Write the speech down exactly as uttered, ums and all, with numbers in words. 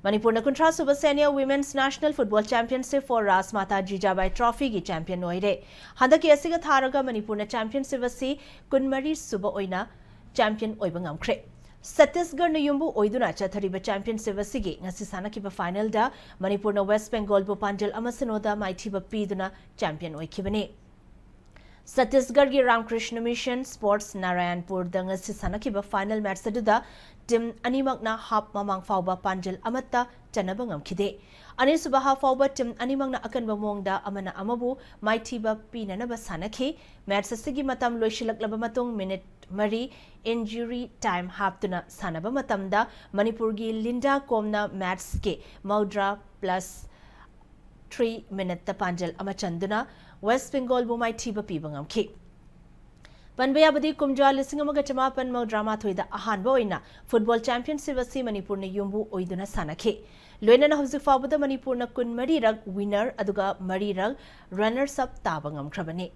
ꯃꯅꯤꯄꯨꯔꯅ ꯀꯨꯟꯊ꯭ꯔꯥ ꯁꯨꯕ Senior Women's National Football Championship for Rajmata Jijabai Trophyꯒꯤ champion ꯑꯣꯏꯔꯦ꯫ ꯍꯟꯗꯛꯀꯤ ꯑꯁꯤꯒ ꯊꯥꯔꯒ ꯃꯅꯤꯄꯨꯔꯅ championship ꯑꯁꯤ ꯀꯨꯟꯃꯔꯤ ꯁꯨꯕ ꯑꯣꯏꯅ champion ꯑꯣꯏꯕ ꯉꯝꯈ꯭ꯔꯦ꯫ ꯁꯠꯇꯤꯁꯒꯔꯅ ꯌꯨꯝꯕꯨ ꯑꯣꯏꯗꯨꯅ ꯆꯠꯊꯔꯤꯕ championship ꯑꯁꯤꯒꯤ ꯉꯁꯤ ꯁꯥꯟꯅꯈꯤꯕ finalꯗ ꯃꯅꯤꯄꯨꯔꯅ West Bengalꯕꯨ ꯄꯥꯟꯖꯜ ꯑꯃ ꯁꯤꯅꯣꯗ ꯃꯥꯏꯊꯤꯕ ꯄꯤꯗꯨꯅ champion ꯑꯣꯏꯈꯤꯕꯅꯤ꯫ ꯁꯠꯇꯤꯁꯒꯔꯒꯤ ꯔꯥꯝꯀ꯭ꯔꯤꯁꯅ ꯃꯤꯁꯟ ꯁ꯭ꯄꯣꯔꯠꯁ ꯅꯥꯔꯥꯌꯟꯄꯨꯔꯗ ꯉꯁꯤ ꯁꯥꯟꯅꯈꯤꯕ final match ꯑꯗꯨꯗ team ꯑꯅꯤꯃꯛꯅ half ꯃꯃꯥꯡ ꯐꯥꯎꯕ ꯄꯥꯟꯖꯜ ꯑꯃꯠꯇ ꯆꯟꯅꯕ ꯉꯝꯈꯤꯗꯦ꯫ ꯑꯅꯤꯁꯨꯕ half ꯐꯥꯎꯕ team ꯑꯅꯤꯃꯛꯅ ꯑꯀꯟꯕ ꯃꯑꯣꯡꯗ ꯑꯃꯅ ꯑꯃꯕꯨ ꯃꯥꯏꯊꯤꯕ ꯄꯤꯅꯅꯕ ꯁꯥꯟꯅꯈꯤ꯫ Match ꯑꯁꯤꯒꯤ ꯃꯇꯝ ꯂꯣꯏꯁꯤꯜꯂꯛꯂꯕ ꯃꯇꯨꯡ minute ꯃꯔꯤ injury time ꯍꯥꯞꯇꯨꯅ ꯁꯥꯟꯅꯕ ꯃꯇꯝꯗ ꯃꯅꯤꯄꯨꯔꯒꯤ ꯂꯤꯟꯗꯥ ꯀꯣꯝꯅ matchꯀꯤ ꯃꯧꯗ꯭ꯔꯥ plus three minuteꯇ ꯄꯥꯟꯖꯜ ꯑꯃ ꯆꯟꯗꯨꯅ West Bengalꯕꯨ ꯃꯥꯏꯊꯤꯕ ꯄꯤꯕ ꯉꯝꯈꯤ꯫ ꯄꯟꯕ ꯌꯥꯕꯗꯤ ꯀꯨꯝꯖꯥ ꯂꯤꯁꯤꯡ ꯑꯃꯒ ꯆꯃꯥꯄꯟ ꯃꯧꯗ꯭ꯔꯥ ꯃꯥꯊꯣꯏꯗ ꯑꯍꯥꯟꯕ ꯑꯣꯏꯅ football championship ꯑꯁꯤ ꯃꯅꯤꯄꯨꯔꯅ ꯌꯨꯝꯕꯨ ꯑꯣꯏꯗꯨꯅ ꯁꯥꯟꯅꯈꯤ꯫ ꯂꯣꯏꯅꯅ ꯍꯧꯖꯤꯛ ꯐꯥꯎꯕꯗ ꯃꯅꯤꯄꯨꯔꯅ ꯀꯨꯟꯃꯔꯤꯔꯛ winner ꯑꯗꯨꯒ ꯃꯔꯤꯔꯛ runners up ꯇꯥꯕ ꯉꯝꯈ꯭ꯔꯕꯅꯤ꯫